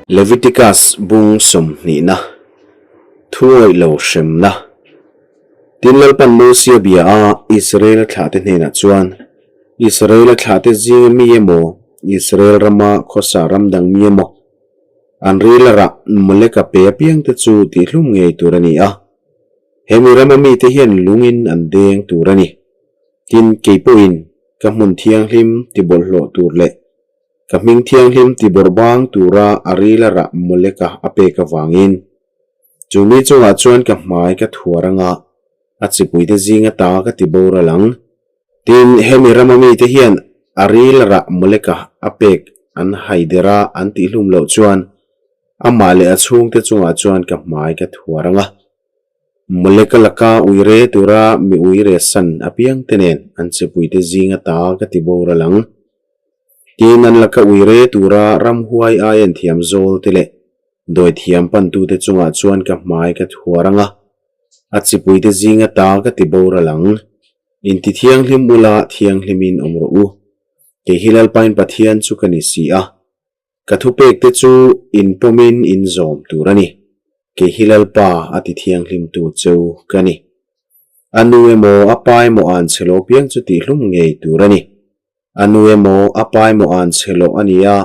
Leviticus bung sawmhnihna, Thuawih lo hremna. Tin Lalpan Mosia bia a, Israela thlahte hnenah chuan, Israela thlahte zinga mi emaw, Israel rama khawsa ram dang mi emaw, an ril a rah Moleka pe apiangte chu tihlum ngei tur a ni a. He mi rama mite hian lungin an deng tur a ni. Tin, kei pawhin ka hmun thianghlim tibawlhhlawh tur leh ka hming thianghlim tibawrhbang tura a ril a rah Moleka a pek avangin, chu mi chungah chuan ka hmai ka thuar anga a chipuite zinga ta ka ti boral ang. Tin, hemi rama mite hian a ril a rah Moleka a pek an haider a an tihlum loh chuan amah leh a chhungte chungah chuan ka hmai ka thuar anga Moleka laka uire tura mi uire san apiangte nen an chipuite zinga ta ka ti boral ang. Tin, an laka uire tura ramhuai ai an thiam zawl te leh dawithiam pantute chungah chuan ka hmai ka thuar anga a chipuite zinga ta ka ti boral ang. Inti thianghlim ula thianghlimin awm rawh u. Kei hi Lalpain Pathian chu ka ni si a. Ka thupekte chu inpawmin in zawm tur a ni. Kei hi Lalpa a ti thianghlimtu cheu ka ni. A nu emaw a pa emaw an chhe lo piang chu tihlum ngei tur a ni. A nu emaw a pa emaw an chhe loh a ni a,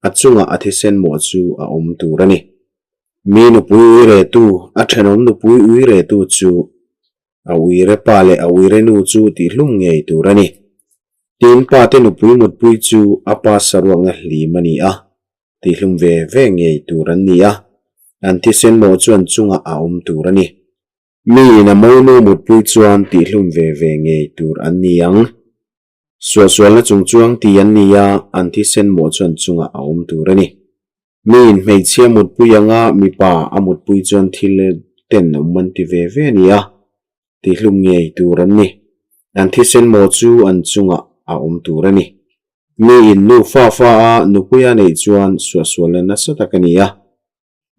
a chungah a thisen mawh chu a awm tur a ni. Mi nupui uiretu, a thenawm nupui uiretu chu A uire pa leh a uire nu chu tihlum ngei tur a ni. Tin, pa te nupui mutpui chu a pa saruakna hlim a ni a, tihlum ve ve ngei tur an ni a, an thisen mawh chuan chungah a awm tur a ni. Mi in a monu mutpui chuan tihlum ve ve ngei tur an ni ang. Suahsualna chungchuang ti an ni a, an thisen mawh chuan chungah a awm tur a ni. Mi in hmeichhia mutpui anga mipa a mutpui chuan thil ten awm an ti ve ve a ni a, tihlum ngei tur an ni. An thisen maw chu an chungah a awm tur a ni. Mi in nu fa fa a nupui a neih chuan suahsualna nasa tak a ni a.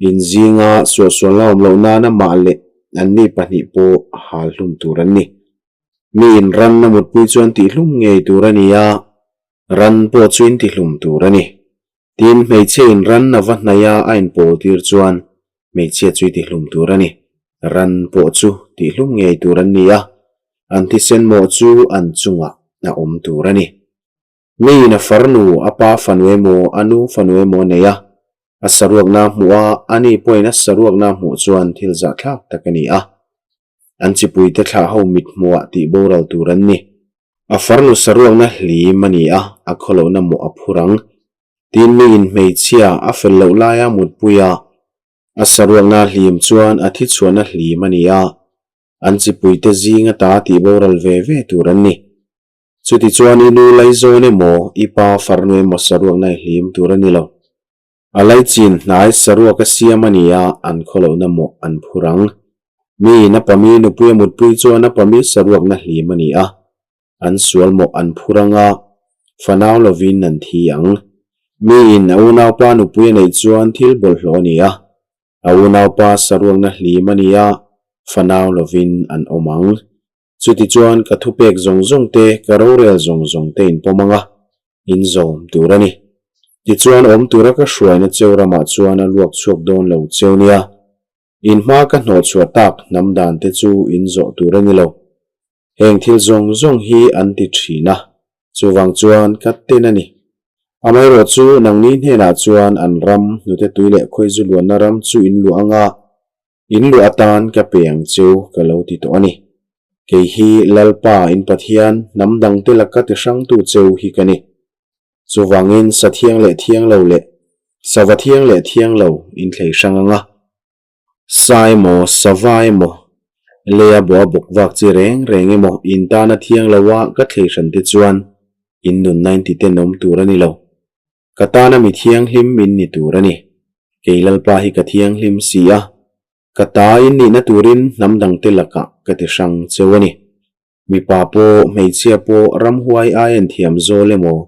In zinga suahsualna awm loh nana mah leh anni pahnih pawh hal hlum tur an ni. Mi in ran a mutpui chuan tihlum ngei tur a ni a, ran pawh chu in tihlum tur a ni. Tin, hmeichhia in ran a va hnaih a a inpawl tir chuan hmeichhia chu i tihlum tur a ni. Ran pawh chu tihlum ngei tur an ni a, an thisen mawh chu an chungah a awm tur a ni. Mi in a farnu, a pa fanu emaw, a nu fanu emaw a nei a, a saruakna a hmuh a, ani pawhin a saruakna a hmuh chuan thil zahthlak tak a ni a. An chipuite thlah ho mithmuhah tih boral tur an ni. A farnu saruakna hlim a ni a, a khawlohna mawh a phur ang. Tin, mi in hmeichhia a fel loh laia mutpui a, a saruakna hlim chuan a thichhuahna hlim a ni a, an chipuite zing ata tih boral ve ve tur an ni. Chutichuan i nu laizawn emaw, i pa farnu emaw saruakna i hlim tur a ni lo. A laichin hnai saruak a siam a ni a, an khawlohna mawh an phur ang. Mi in a pami nupui a mutpui chuan a pami saruakna hlim a ni a, an sual mawh an phur ang a, fanau lovin an thi ang. Mi in a unaupa nupui a neih chuan thil bawlhhlawh a ni a, a unaupa saruakna hlim a ni a, fanau lovin an awm ang. Chutichuan ka thupek zawng zawng te, ka rorel zawng zawng te in pawm ang a, in zawm tur a ni. Tichuan awm tura ka hruaina cheu ramah chuan a luak chhuak dawn lo cheu nia. In hma ka hnawh chhuah tak hnam dan te chu in zawh tur a ni lo. Heng thil zawng zawng hi an ti thin a, chuvang chuan ka ten a ni. Amaherawh chu nangni hnenah chuan an ram, hnute tui leh khawizu luanna ram chu in luah ang a, In luah atan ka pe ang cheu ka lo ti tawh a ni. Kei hi Lalpa in Pathian hnam dangte laka ti hrangtu cheu hi ka ni. Chuvangin sa thiang leh thiang lo leh sava thiang leh thiang lo in thlei hrang ang a. Sa emaw, sava emaw, leia bawh a bawk vak chi reng reng emaw in tana thiang lo a ka thlei hran te chuan in nunna in ti tenawm tur a ni lo. Ka tana mi thianghlim in ni tur a ni. Kei Lalpa hi ka thianghlim si a, ka ta in nihna turin hnam dangte lakah ka ti hrang cheu a ni. Mipa pawh, hmeichhia pawh ramhuai ai an thiam zawl emaw,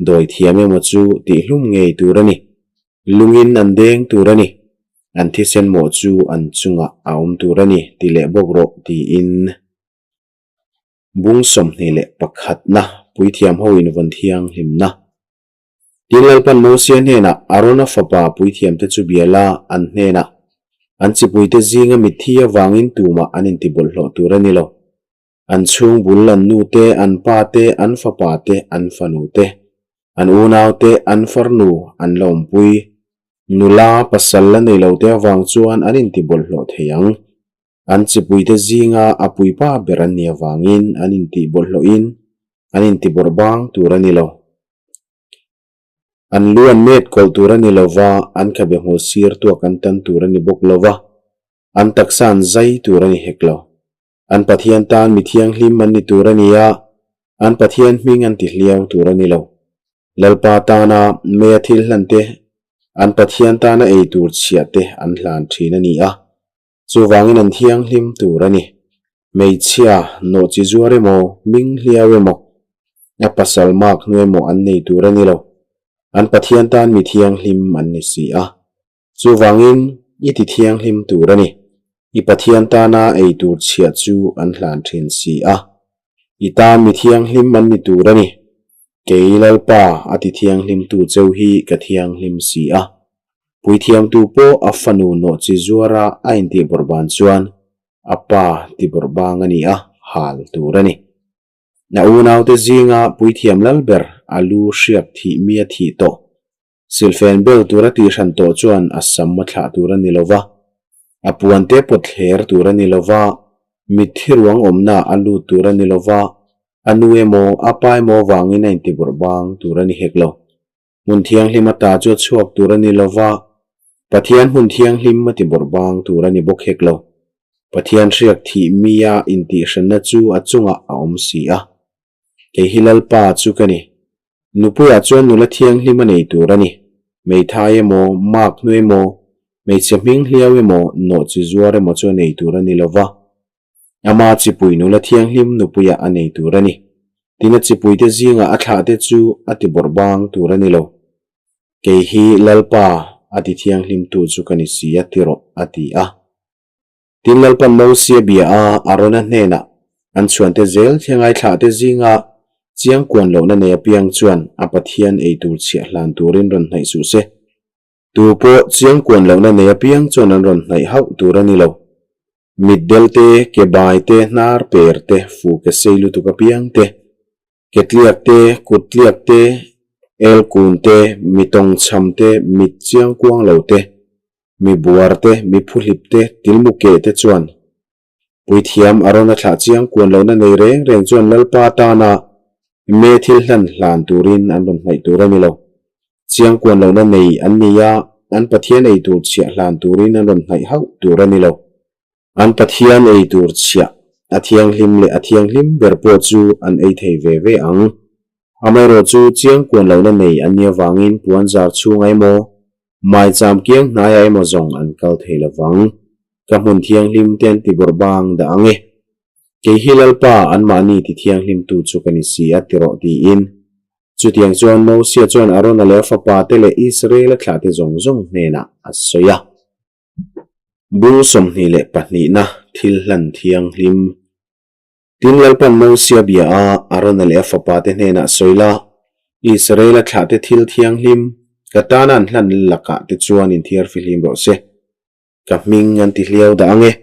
dawi thiam emaw chu tihlum ngei tur a ni. Lungin an deng tur a ni. An thisen mawh chu an chungah a awm tur a ni ti leh bawk rawh tiin. Bung 21 na, Puithiam ho invawn thianghlimna. Tin Lalpan Mosia hnenah Arona fapa puithiamte chu bia la, an hnenah, An chipuite zinga mitthi avangin tumah an intibawlhhlawh tur a ni lo. An chhung bul an nu te, an pa te, an fapa te, an fanu te, an unau te, an farnu, an la awmpui. Nula, pasal la nei lo te avang chuan an intibawlhhlawh thei ang. An chipuite zinga a puipa ber an nih avangin an intihbawlhhlawhin an intibawrh bang tur a ni lo. An lu an met kawlh tur a ni lo va, an khabe hmul sir tuak an tan tur a ni bawk lo va, an taksa an zai tur a ni hek lo. An Pathian tan mi thianghlim an ni tur a ni a, an Pathian hming an ti hliau tur a ni lo. Lalpa tana mea thil hlan te, an Pathian tana ei tur chhiah te an hlan thin a ni a, chuvangin an thianghlim tur a ni. Hmeichhia, nawhchi zuar emaw, hming hliau emaw, a pasal mak hnu emaw an nei tur a ni lo. An Pathian tan mi thianghlim an ni si a. Chuvangin, i ti thianghlim tur a ni. I Pathian tana ei tur chhiah chu an hlan thin si a. I tan mi thianghlim an ni tur a ni. Kei Lalpa a ti thianghlimtu cheu hi ka thianghlim si a. Puithiamtu pawh a fanu nawhchi zuara a intihbawrhban chuan a pa tibawrhbang a ni a, hal tur a ni. Na unaute zinga puithiam lal ber a lu hriak thih mi a thih tawh. Silhfen bel tura tihhran tawh chuan a sam a thlah tur a ni lo va, a puante pawt thler tur a ni lo va, mitthi ruang awmna a lut tur a ni lo va, a nu emaw a pa emaw vangin a intibawrh bang tur a ni hek lo. Hmun thianghlim ata chu a chhuak tur a ni lo va, Pathian hmun thianghlim a tibawrh bang tur a ni bawk hek lo. Pathian hriak thih mia intihhranna chu a chungah a awm si a. Kei hi Lalpa chu ka ni. Nupuiah chuan nula thianghlim a nei tur a ni. Hmeithai emaw, mak hnu emaw, hmeichhe hming hliau emaw, nawhchi zuar emaw chu a nei tur a ni lo va. Ama chipui nula thianghlim nupuiah a nei tur a ni. Tin a chipuite zingah a thlahte chu a ti bawrh bang tur a ni lo. Kei hi Lalpa a ti thianghlimtu chu ka ni si a ti rawh, a ti a. Tin Lalpan Mosia bia a Arona hnenah, An chhuante zel thiangai thlahte zinga chiang kuan lohna nei apiang chuan a Pathian ei tur chhiah hlan turin rawn hnaih suh se. Tu pawh chiang kuan lohna nei apiang chuan an rawn hnaih hauh tur a ni lo. Mitdel te, ke bai te, hnar per te, fu ke sei lutuk apiang te, ke tliak te, kut tliak te, el kun te, mi tawng chham te, mit chiang kuang lo te, Mi buar te, mi phuhlip te, tilmu keh te chuan Puithiam Arona thlah chiang kuan lohna nei reng reng chuan Lalpa tana me thil hlan hlan turin an rawn hnaih tur a ni lo. Chiang kuan lohna nei an ni a, an Pathian ei tur chhiah hlan turin an rawn hnaih hauh tur a ni lo. An Pathian ei tur chhiah a thianghlim leh a thianghlim ber pawh chu an ei thei ve ve ang. Amaherawh chu chiang kuan lohna nei an nih avangin puan zar chhungah emaw, maicham kiang hnaiah emaw zawng an kal thei lo vang. Ka hmun thianghlim te an ti bawrh bang dah ang e. Kei hi Lalpa anmahni ti thianghlimtu chu ka ni si a ti rawh tiin. Chutiang chuan Mosia chuan Arona leh a fapa te leh Israela thlahte zawng zawng hnenah a sawi a. Bung 22na thil hlan thianghlim. Tin Lalpan Mosia bia a, Arona leh a fapate hnenah sawi la, Israela thlahte thil thianghlim, ka tana an hlan lakah te chuan inthiar fihlim rawh se. Ka hming an ti hliau dah ang e.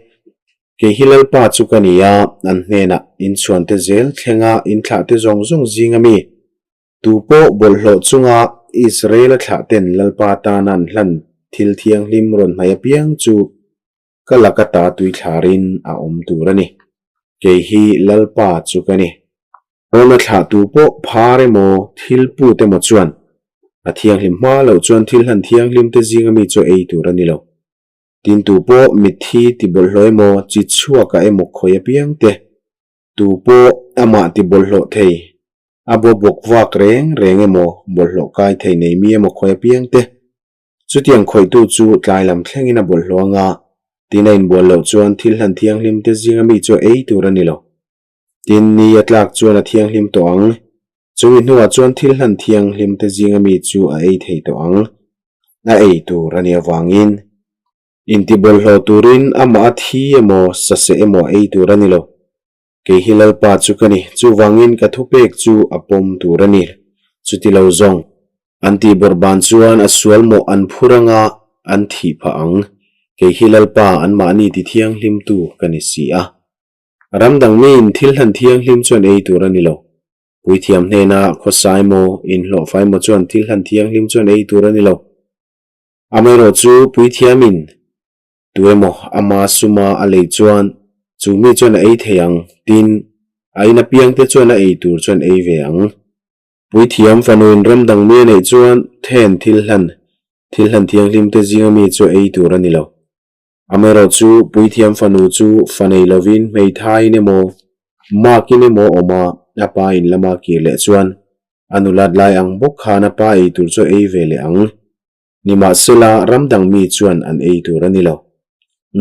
Kei hi Lalpa chu ka ni a, an hnenah inchhuante zel thlenga inthlahte zawng zawng zinga mi, Tu pawh bawlhhlawh chunga Israela thlahten Lalpa tana an hlan thil thianghlim rawn hnaih apiang chu ka laka ta tuithlarin a awm tur a ni. Kei hi Lalpa chu ka ni. Rawna thlah tu pawh phar emaw thil put emaw chuan a thianghlim hma loh chuan thil hlan thianghlim te zinga mi chu ei tur a ni lo. Tin tu pawh mitthi ti bawlhhlawh emaw chi chhuakah emaw khawi apiang te Tu pawh amah ti bawlhhlawh thei, a baw bawk vak reng reng emaw, bawlhhlawh kai thei nei mi emaw khawi apiang te. Chutiang khawihtu chu tlai lam thlengin a bawlhhlawh anga, tin a inbual loh chuan thil hlan thianghlim te zinga mi chu a ei tur a ni lo. Tin, ni a tlak chuan a thianghlim tawh ang. Chumi hnuah chuan thil hlan thianghlim te zinga mi chu a ei thei tawh ang. A ei tur a nih avangin. Intibawlhhlawh turin amah a thi emaw, saseh emaw a ei tur a ni lo. Kei hi Lalpa chu ka ni, chuvangin ka thupek chu a pawm tur a ni. Chuti lo zawng. An tih bawrhban chuan a sual mawh an phur anga an thih phah ang. Kei hi Lalpa anmahni ti thianghlimtu ka ni si a. Ram dang miin thil hlan thianghlim chuan ei tur a ni lo. Puithiam hnena khawsa emaw, inhlawhfa emaw chuan thil hlan thianghlim chuan ei tur a ni lo. Amaherawhchu puithiamin Tu emaw ama suma a lei chuan chu mi chuan a ei thei ang, tin, a in apiangte chuan a ei tur chuan ei ve ang. Puithiam fanuin ram dang mi a neih chuan then thil hlan, thil hlan thianghlimte zinga mi chu a ei tur a ni lo. Amaherawhchu puithiam fanu chu fa nei lovin hmeithaiin emaw, makin emaw awm a, a pa in lama kir leh chuan a nulat lai ang bawk khan a pa ei tur chu a ei ve leh ang. Nimahsela, ram dang mi chuan an ei tur a ni lo.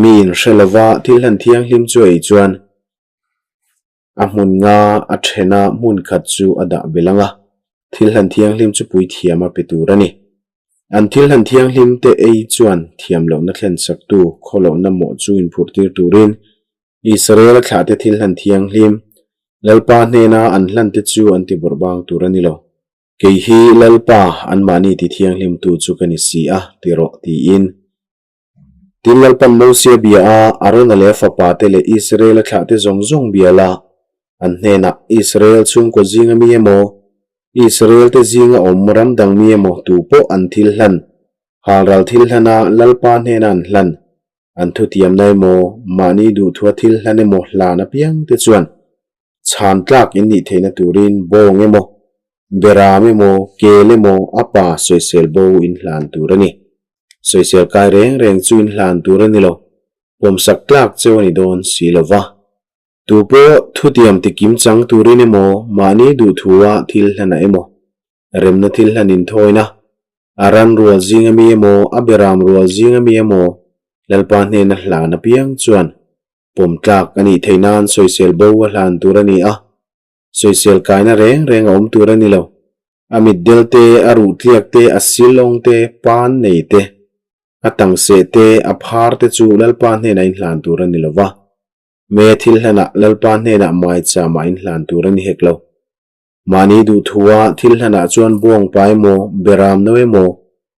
Miin hre lova thil hlan thianghlim chu ei chuan a hmun nga a thena hmun khat chu a dah belh ang a, thil hlan thianghlim chu puithiam a pe tur a ni. An thil hlan thianghlim te ei chuan thiam lohna thlen saktu khawlohna mawh chu inphurhtir turin Israel-a thlahte thil hlan thianghlim Lalpa hnena an hlante chu an ti bawrhbang tur a ni lo. Kei hi Lalpa, anmahni ti thianghlimtu chu ka ni si a, ti rawh, tiin. Tin, Lalpan Mosia bia a, Arona leh a fapate leh Israel-a thlahte zawng zawng bia la, an hnenah, Israel chhungkaw zinga mi emaw, Israel-te zinga awm ram dang mi emaw tu pawh an thil hlan, halral thil hlana Lalpa hnena an hlan, an thutiamna emaw, mahni duhthua thil hlan emaw hlan apiangte chuan Chhan tlak in nih theihna turin bawng emaw, beram emaw, kel emaw a pa sawisel bo in hlan tur a ni. Sawisel kai reng reng chu in hlan tur a ni lo, pawmsak tlak cheu a ni dawn si lo va. Tu pawh thutiam ti kim chang turin emaw, mahni duhthua thil hlanah emaw, remna thil hlan inthawina, a ran rual zinga mi emaw, a beram rual zinga mi emaw Lalpa hnena hlan apiang chuan Pawm tlak a nih theih nan sawisel bo a hlan tur a ni a, sawisel kaina reng reng a awm tur a ni lo. A mitdel te, a ruh tliak te, a silawng te, pan nei te, a tangseh te, a phar te chu Lalpa hnenah inhlan tur a ni lo va. Mei a thil hlanah Lalpa hnenah maicham ah inhlan tur a ni hek lo. Mahni duhthua thil hlanah chuan buangpa emaw, beram no emaw,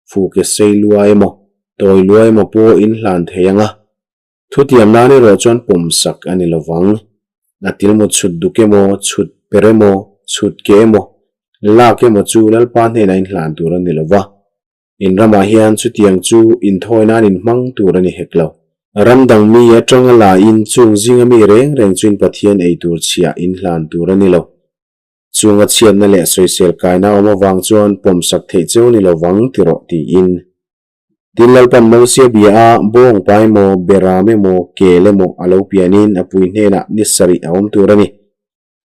fuke sei lua emaw, tawi lua emaw pawh inhlan thei ang a. Thutiam nan erawh chuan pawmsak a ni lovang. A tilmu chhut duk emaw, chhut per emaw, chhut ke emaw, lak emaw chu Lalpa hnenah inhlan tur a ni lova. In ramah hian chutiang chu inthawi nan inhmang tur a ni hek lo. Ram dang mi atanga la in chung zinga mi reng reng chu in Pathian ei tur chhiah inhlan tur a ni lo. Chunga chhiatna leh sawisel kaina awm avang chuan pawmsak theih cheu ni lovang ti rawh tiin. Tin, Lalpan Mosia bia a, Bawngpa emaw, Beram emaw, Kel emaw a lo pianin a pui hnenah ni sarih a awm tur a ni.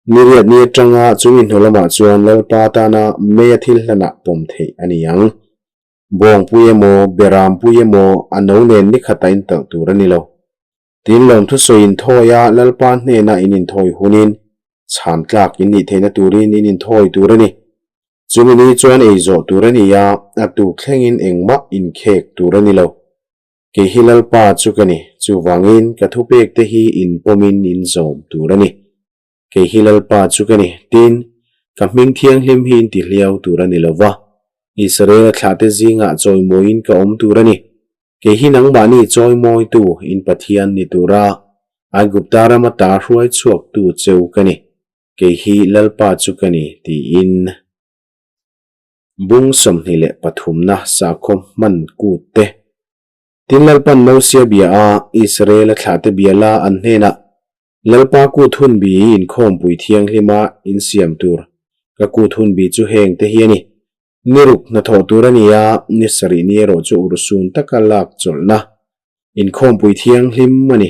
Ni riat ni atanga chumi hnu lamah chuan Lalpa tana mei a thil hlanah pawm theih a ni ang. Bawngpui emaw, Berampui emaw a no nen ni khata intalh tur a ni lo. Tin, lawmthusawi inthawi a, Lalpa hnena in inthawi hunin chhan tlak in nih theihna turin in inthawi tur a ni. Chumi ni chuan ei zawh tur a ni a, a tuk thlengin engmah inkhek tur a ni lo. Kei hi Lalpa chu ka ni, chuvangin ka thupekte hi inpawmin in zawm tur a ni. Kei hi Lalpa chu ka ni, tin, ka hming thianghlim hi in tihliau tur a ni lo va, Israel-a thlahte zingah chawimawiin ka awm tur a ni. Kei hi nangmahni chawimawitu in Pathian ni tura Aigupta rama ta hruai chhuaktu cheu ka ni. Kei hi Lalpa chu ka ni, tiin. Bung 23 na sakhaw hman kut te. Tin Lalpan Mosia bia a, Israel-a thlahte bia la an hnenah, Lalpa kut hun bi inkhawmpui thianghlima insiam tur, ka kut hun bi chu heng te hi a ni. Ni ruk hnathawh tur a ni a, ni sarih ni erawh chu urhsun taka lak chawlhna inkhawmpui thianghlim a ni.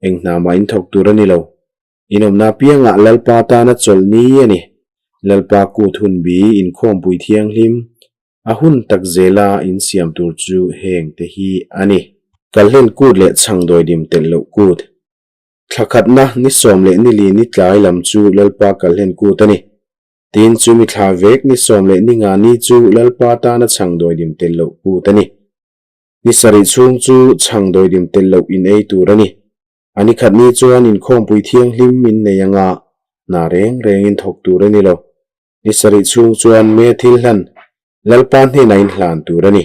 Eng hna mah inthawk tur a ni lo. Inawmna apiangah Lalpa tana chawlh ni a ni. Lalpa kut hun bi inkhawmpui thianghlim a hun tak zela insiam tur chu heng te hi a ni. Kalhlen kut leh chhangdawidim telh loh kut. Thla khatna ni 12 ni tlai lam chu Lalpa kalhlen kut a ni. Tin, chu mi thla vek ni 15 ni chu Lalpa tana chhangdawidim telh loh kut a ni. Ni sarih chhung chu chhangdawidim telh loh in ei tur a ni. A ni khat ni chuan inkhawmpui thianghlim min nei anga hna reng rengin thawk tur a ni lo. Ni sarih chhung chuan me thil hlan. Lalpa hnenah in hlan tur a ni.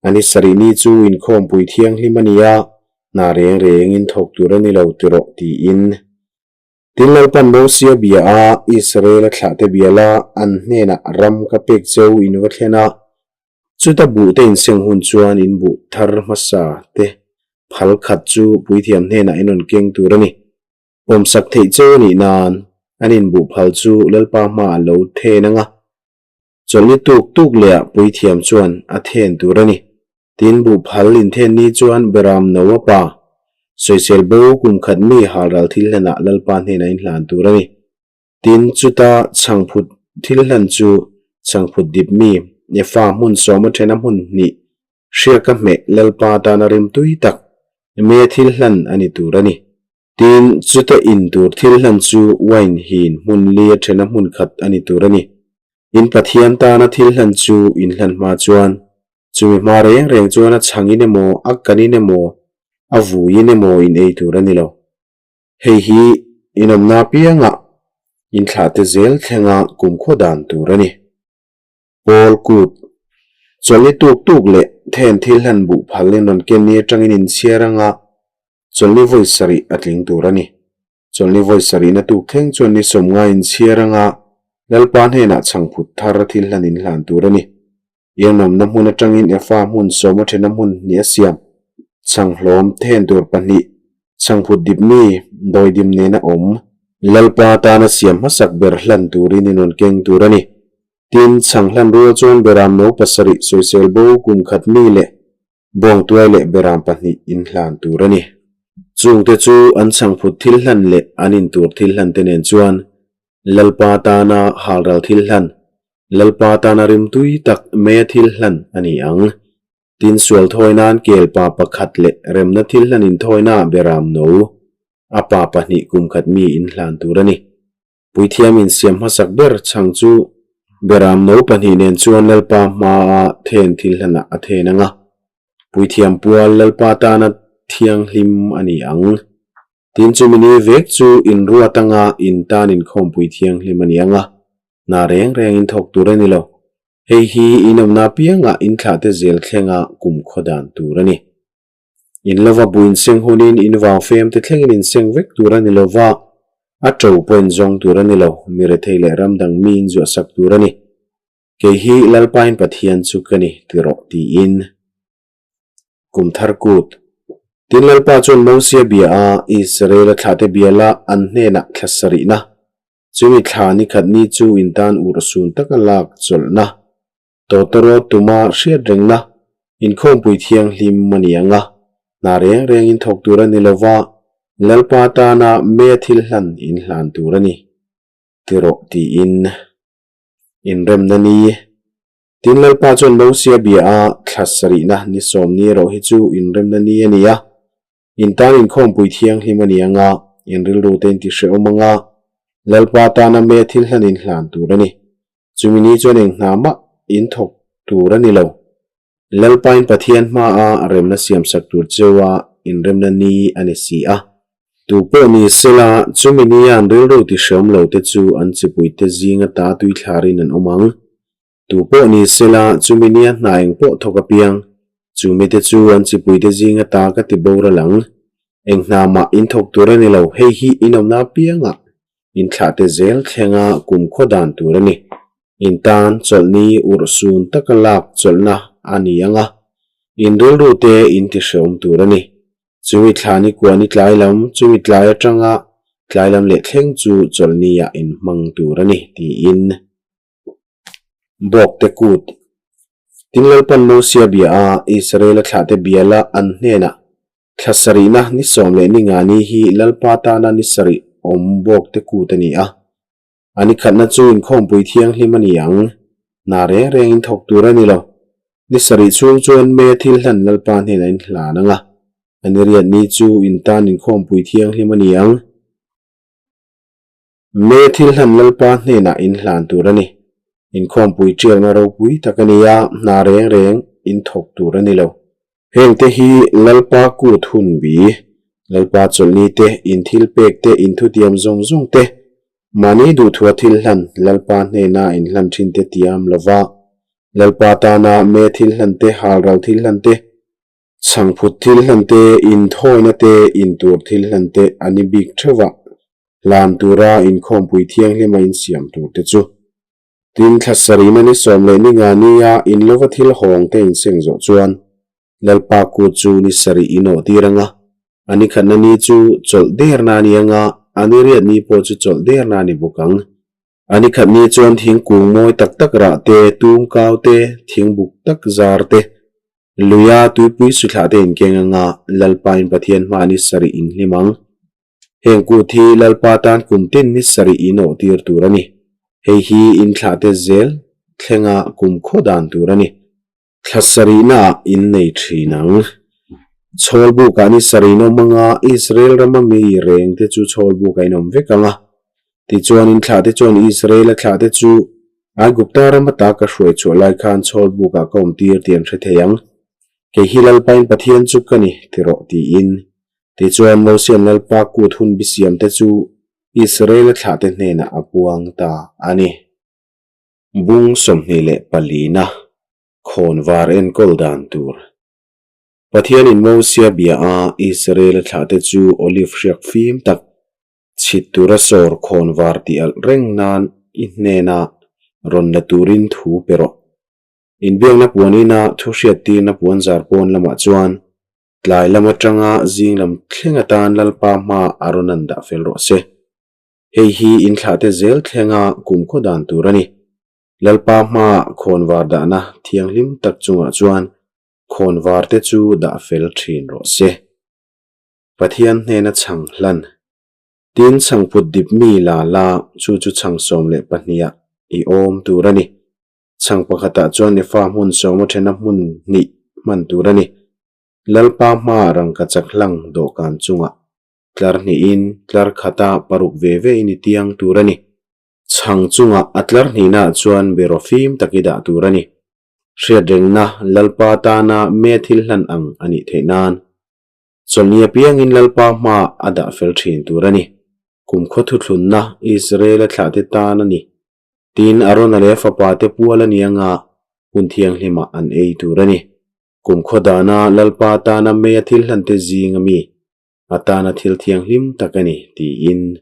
A ni sarih ni chu inkhawmpui thianghlim a ni a, hna reng reng in thawk tur a ni lo ti rawh tiin. Tin Lalpan Mosia bia a, Israela thlahte bia la, an hnenah ram ka pek cheu in va thlen a, chuta buhte inseng hun chuan in buh thar hmasa te phal khat chu puithiam hnenah in rawn keng tur a ni. Pawmsak theih cheu a nih nan an inbuh phal chu Lalpa hmaah lo then ang a. Chawlhni tuk tuk lehah puithiam chuan a then tur a ni. Tin, buhphal inthen ni chuan Beram no a pa, sawisel bo kum khat mi halral thil hlanah Lalpa hnenah inhlan tur a ni. Tin, chuta chhangphut thil hlan chu chhangphut dip mi, Efa hmun sawma thena hmun hnih hriaka hmeh Lalpa tana rimtui tak, me thil hlan a ni tur a ni. Tin, chuta in tur thil hlan chu wine hin hmun li a thena hmun khat a ni tur a ni. In Pathian tana thil hlan chu in hlan hma chuan, chumi hma reng reng chuan a chhangin emaw, a kanin emaw, a vuiin emaw in ei tur a ni lo. Hei hi inawmna apiangah inthlahte zel thlenga kumkhua dan tur a ni. Pawl kut, Chawlhni tuk tuk leh then thil hlan buh phal in rawn ken ni atangin inchhiar anga chawlhni vawi sarih a tling tur a ni. Chawlhni vawi sarihna tuk thleng chuan ni sawmnga inchhiar anga Lalpa hnenah chhangphut thar thil hlan in hlan tur a ni. Ianawmna hmun atangin Efa hmun sawma thena hmun hnih a siam. Chhanghlawm then tur pahnih, chhangphut dip mi, dawidim nena awm. Lalpa tana siam hmasak ber hlan turin in rawn keng tur a ni. Tin, chhang hlan rual chuan beram no pasarih sawisel bo kum khat mi leh bawngtuai leh beram pahnih in hlan tur a ni. Chungte chu an chhangphut thil hlan leh an intur thil hlan te nen chuan Lalpa tana halral thil hlan, Lalpa tana rimtui tak meia thil hlan a ni ang. Tin, sual thawi nan kel pa pakhat leh remna thil hlan inthawina beram no a pa pahnih kum khat mi in hlan tur a ni. Puithiam insiam hmasak ber chhang chu Beram no pahnih nen chuan Lalpa hmaa then thil hlanah a then ang a, Puithiam pual Lalpa tana thianghlim a ni ang. Tin chumi ni vek chu inruat anga in tan inkhawmpui thianghlim a ni ang a, hna reng rengin thawk tur a ni lo. Hei hi inawmna apiangah inthlahte zel thlenga kumkhaw dan tur a ni. In lova bu inseng hunin in vau fem te thlengin inseng vek tur a ni lo va, a to pawh in zawng tur a ni lo, mi rethei leh ram dang mi in zuahsak tur a ni. Kei hi Lalpain Pathian chu ka ni ti rawh tiin. Kum thar kut. Tin Lalpa chuan Mosia bia a, Israel-a thlahte bia la an hnenah thla sarihna, chumi thla ni khat ni chu in tan urhsun taka lak chawlhna, Tawtawrawt tuma hriat rengna inkhawmpui thianghlim a ni ang a, hna reng rengin thawk tur a ni lo va, Lalpa tana mea thil hlan inhlan tur a ni ti rawh tiin inremna ni. Tin Lalpa chuan Mosia bia a, thla sarihna ni sawm ni erawh hi chu inremna ni a ni a, in tan inkhawmpui thianghlim a ni ang a, in rilru te in ti hrehawm ang a, Lalpa tana mea thil hlan inhlan tur a ni. Chumi ni chuan eng hna mah in thawk tur a ni lo. Lalpain Pathian hmaa remna siamsak tur cheua inremna ni a ni si a. Tu pawh ni sela, chumi nia an rilru ti hreawm lo te chu an chipuite zinga ta tuithlarin an awm ang. Tu pawh ni sela, chumi nia hna eng pawh thawk apiang, chumi te chu an chipuite zinga ta ka ti boral ang. Eng hna mah in thawk tur a ni lo, hei hi inawmna apiangah Inthlahte zel thlenga kumkhaw dan tur a ni. In tan chawlhni urhsun taka lak chawlhna a ni ang a, in rilru te in ti hreawm tur a ni. Chumi thla ni kua ni tlai lam, chumi tlai atanga tlai lam leh thleng chu chawlhni ah in hmang tur a ni, tiin Bawkte kut. Tin Lalpan Mosia bia a, Israela thlahte bia la an hnenah Thla sarihna ni sawm leh ni nga ni hi Lalpa tana ni sarih awm bawkte kut a ni a. A ni khatna chu inkhawmpui thianghlim a ni ang. Hna reng rengin thawk tur a ni lo. Ni sarih chhung chuan Mea thil hlan Lalpa hnenah in hlan ang a. A ni riat ni chu in tan inkhawmpui thianghlim a ni ang. Me thil hlan Lalpa hnenah in hlan tur a ni. Inkhawmpui tialna ropui tak a ni a, hna reng reng in thawk tur a ni lo. Hengte hi Lalpa kut hun bi, Lalpa chawlhni te, in thil pek te, in thutiam zawng zawng te, mahni duhthua thil hlan Lalpa hnena in hlan thin te tiam lova. Lalpa tana me thil hlan te, halral thil hlan te, chhangphut thil hlan te, inthawina te, intur thil hlan te a ni bik theuh a, hlan tura inkhawmpui thianghlima insiam tur te chu. Tin, thla sarihna ni 14 nia in lova thil hawng te inseng zawh chuan Lalpa kut chu ni sarih in awh tir anga, a ni khatna ni chu chawlh derna a ni anga, a ni riat ni pawh chu chawlh derna a ni bawk ang. A ni khat ni chuan thingkung mawi tak tak rah te, tumkau te, thingbuk tak zar te, luia tuipui suthlah te inkeng anga, Lalpa in Pathian hma ni sarih in hlim ang. Heng kut hi Lalpa tan kum tin ni sarih in awh tir tur a ni. Hei hi inthlah te zel thlenga kum khaw dan tur a ni. Thla sarihnaah in nei thin ang. Chhawlbukah ni sarih in awm anga, Israel rama mi rengte chu chhawlbukah in awm vek ang a. Tichuan in thlahte chuan Israela thlahte chu Aigupta ram ata ka hruai chhuah lai khan chhawlbukah ka awm tir tih an hre thei ang. Kei hi Lalpain Pathian chu ka ni, ti rawh, tiin. Tichuan Mosia'n Lalpa kut hun bisiamte chu Israela thlahte hnenah a puang ta a ni. Bung 24-na khawnvar enkawl dan tur. Pathianin Mosia bia a Israela thlahte chu olive hriak fim tak chhit tura sawr khawnvar tih alh reng nan i hnena rawn la turin thu pe rawh. Inbiakna puan ina thu hriattirna puan zar pawn lamah chuan tlai lam atanga zing lam thleng atan Lalpa hma a rawn an dah fel rawh se. Hei hi inthlahte zel thlenga kumkhaw dan tur a ni. Lalpa hmaah khawnvar dahna thianghlim tak chungah chuan khawnvarte chu dah fel thin rawh se. Pathian hnena chhang hlan. Tin, chhangphut dip mi la la chu chu chhang 12-ah i awm tur a ni. Chhang pakhatah chuan efa hmun sawma thena hmun hnih hman tur a ni. Lalpa hmaah rangkachak hlang dawhkan chungah Tlar hnihin tlar khata paruk ve ve in i tiang tur a ni. Chhang chungah a tlar hnihnaah chuan beraw fim tak i dah tur a ni. Hriatrengna Lalpa tana me thil hlan ang a nih theih nan. Chawlhni apiangin Lalpa hmaah a dah fel thin tur a ni. Kumkhaw thuthlunna Israel-a thlahte tan a ni. Tin, Arona leh a fapate pual a ni anga hun thianghlimah an ei tur a ni. Kumkhaw dana Lalpa tana mei a thil hlante zing a mi atana thil thianghlim tak a ni, tiin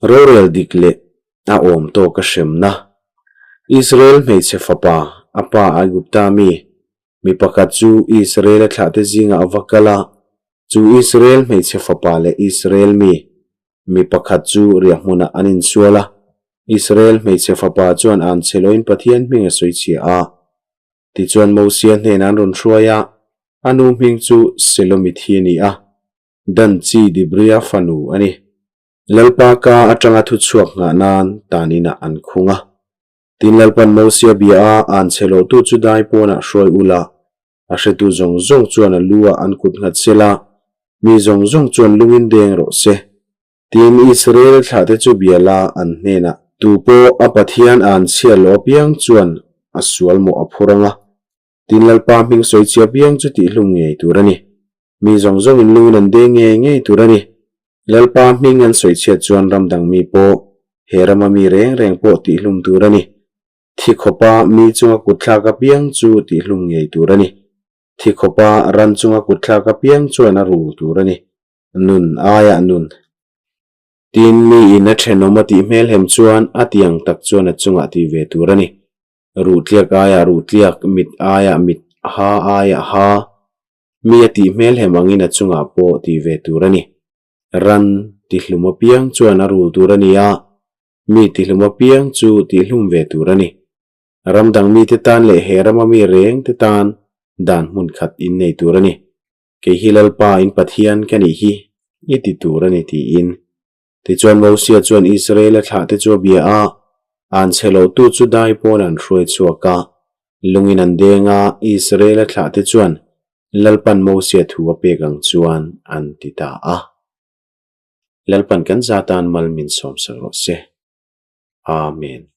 rorel dik leh a awm tawk a hremna. Israel hmeichhe fapa, a pa Aigupta mi, mi pakhat chu Israel-a thlahte zingah a va kal a, chu Israel hmeichhe fapa leh Israel mi, mi pakhat chu riahhmunah an insual a. Israel hmeichhe fapa chuan an chhe loin Pathian hming a sawi chhia a. Tichuan Mosia hnenah an rawn hruai a, a nu hming chu Selomithi a ni a, Dan chi Dibria fanu a ni. Lalpa ka atanga thu chhuak nghah nan tan inah an khung a. Tin Lalpan Mosia bia a, an chhe lohtu chu dai pawnah hruai ula, a hretu zawng zawng chuan a lu ah an kut nghat sela, mi zawng zawng chuan lungin deng rawh se. Tin, Israel thlahte chu bia la an hnenah, Tu pawh a Pathian an chhiat loh apiang chuan a sual mawh a phur ang a, tin Lalpa hming sawi chhia apiang chu tihhlum ngei tur a ni. Mi zawng zawngin lungin an deng ngei ngei tur a ni. Lalpa hming an sawi chhiat chuan ram dang mi pawh, he rama mi reng reng pawh tihhlum tur a ni. Thi khawpa mi chunga kutthlak apiang chu tihhlum ngei tur a ni. Thi khawpa ran chunga kutthlak apiang chuan a rul tur a ni. Nun aiah nun. Tin, mi in a thenawm a tih hmel hem chuan a tiang tak chuan a chungah ti ve tur a ni. Ruh tliak aiah ruh tliak, mit aiah mit, ha aiah ha. Mi a tih hmel hem angin a chungah pawh ti ve tur a ni. Ran tihlum apiang chuan a rul tur a ni a, mi tihlum apiang chu tihlum ve tur a ni. Ram dang mite tan leh he rama mi reng te tan dan hmun khat in nei tur a ni. Kei hi Lalpa in Pathian ka nih hi i ti tur a ni tiin. Tichuan Mosia chuan Israela thlahte chu a bia a, an chhe lotu chu dai pawn an hruai chhuak a, lungin an deng a, Israela thlahte chuan Lalpan Mosia thu a pek ang chuan an ti ta a. Lalpan kan zatan mal min sawmsak rawh se. Amen.